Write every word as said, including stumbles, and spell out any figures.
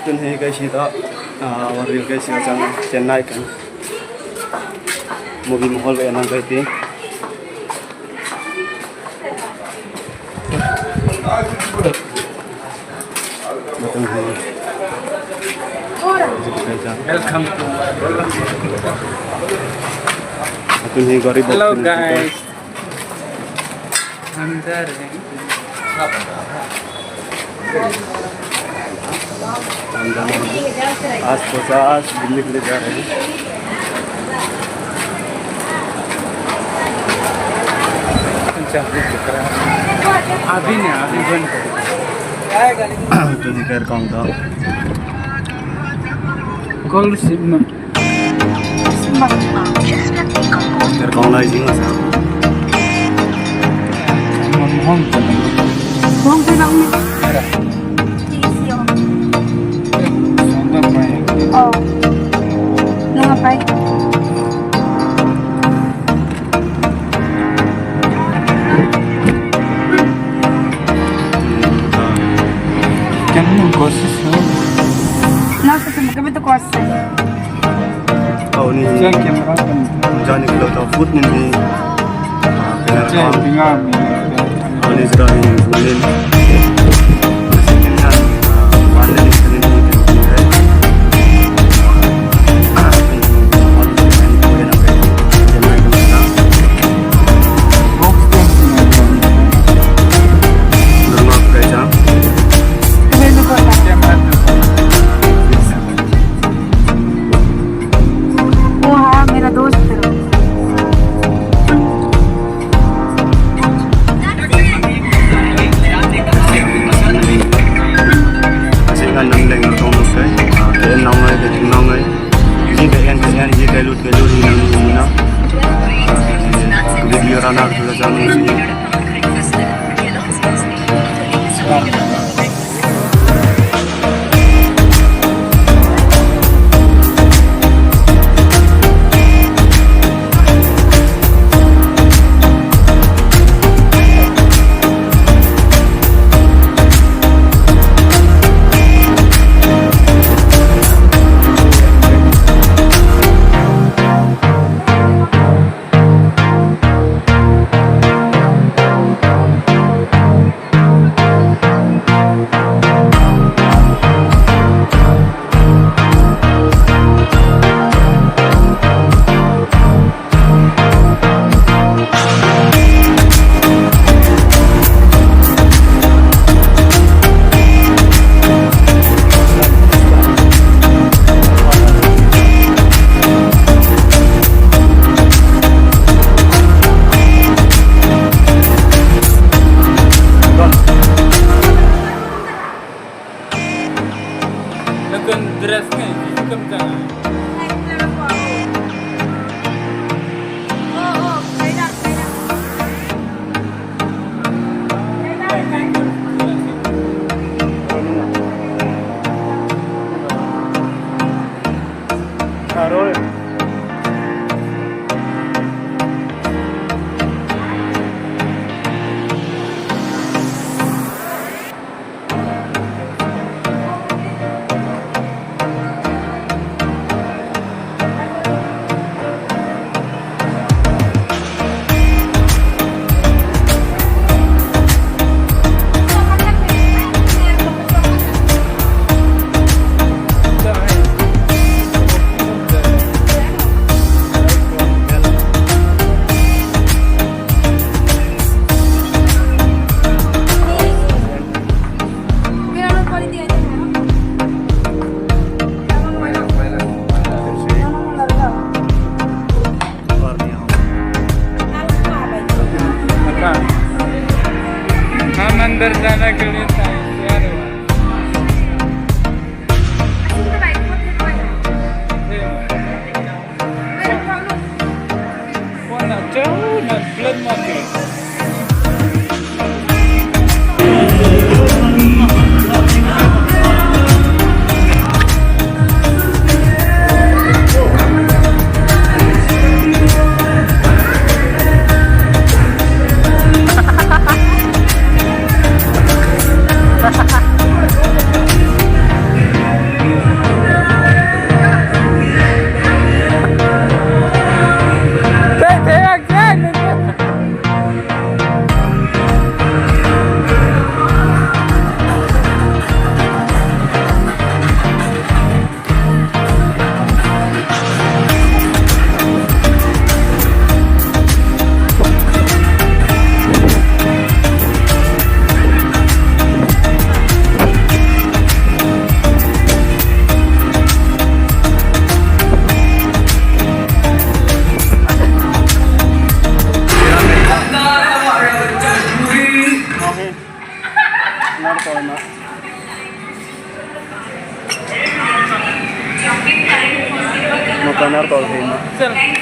Tun hi kaisi to, ah, our real kaisi chang Chennai kan. Movie mahal ba enang kaiti. Welcome to Hello, guys. हम जा रहे हैं। हम जा रहे हैं। आज पचास दिल्ली के लिए जा रहे हैं। अभी नहीं, अभी बंद करो। तुझे कर कौन था? कल से म- Terkong lai jing asa. Hong te bang ni. Please yo. Oh. Nung apai. Kamu kosis no? Nasa sama kami tu kosis. Oh, ni. Siya camera kan. Jani kalau tak food ni ni. Siya tinggal ni. Oh, ni sudah ni. Ni. वो हाँ, मेरा दोस्त है। Asik kan nang leng nang tong nang kai, ah, kai nang ngai, kai nang ngai. Ini kai yang kai yang, ini kai lut kai lut, ini nang ini nang. Video runner juga jangan ini. Lakin dress ni, itu kan jangan. Sir,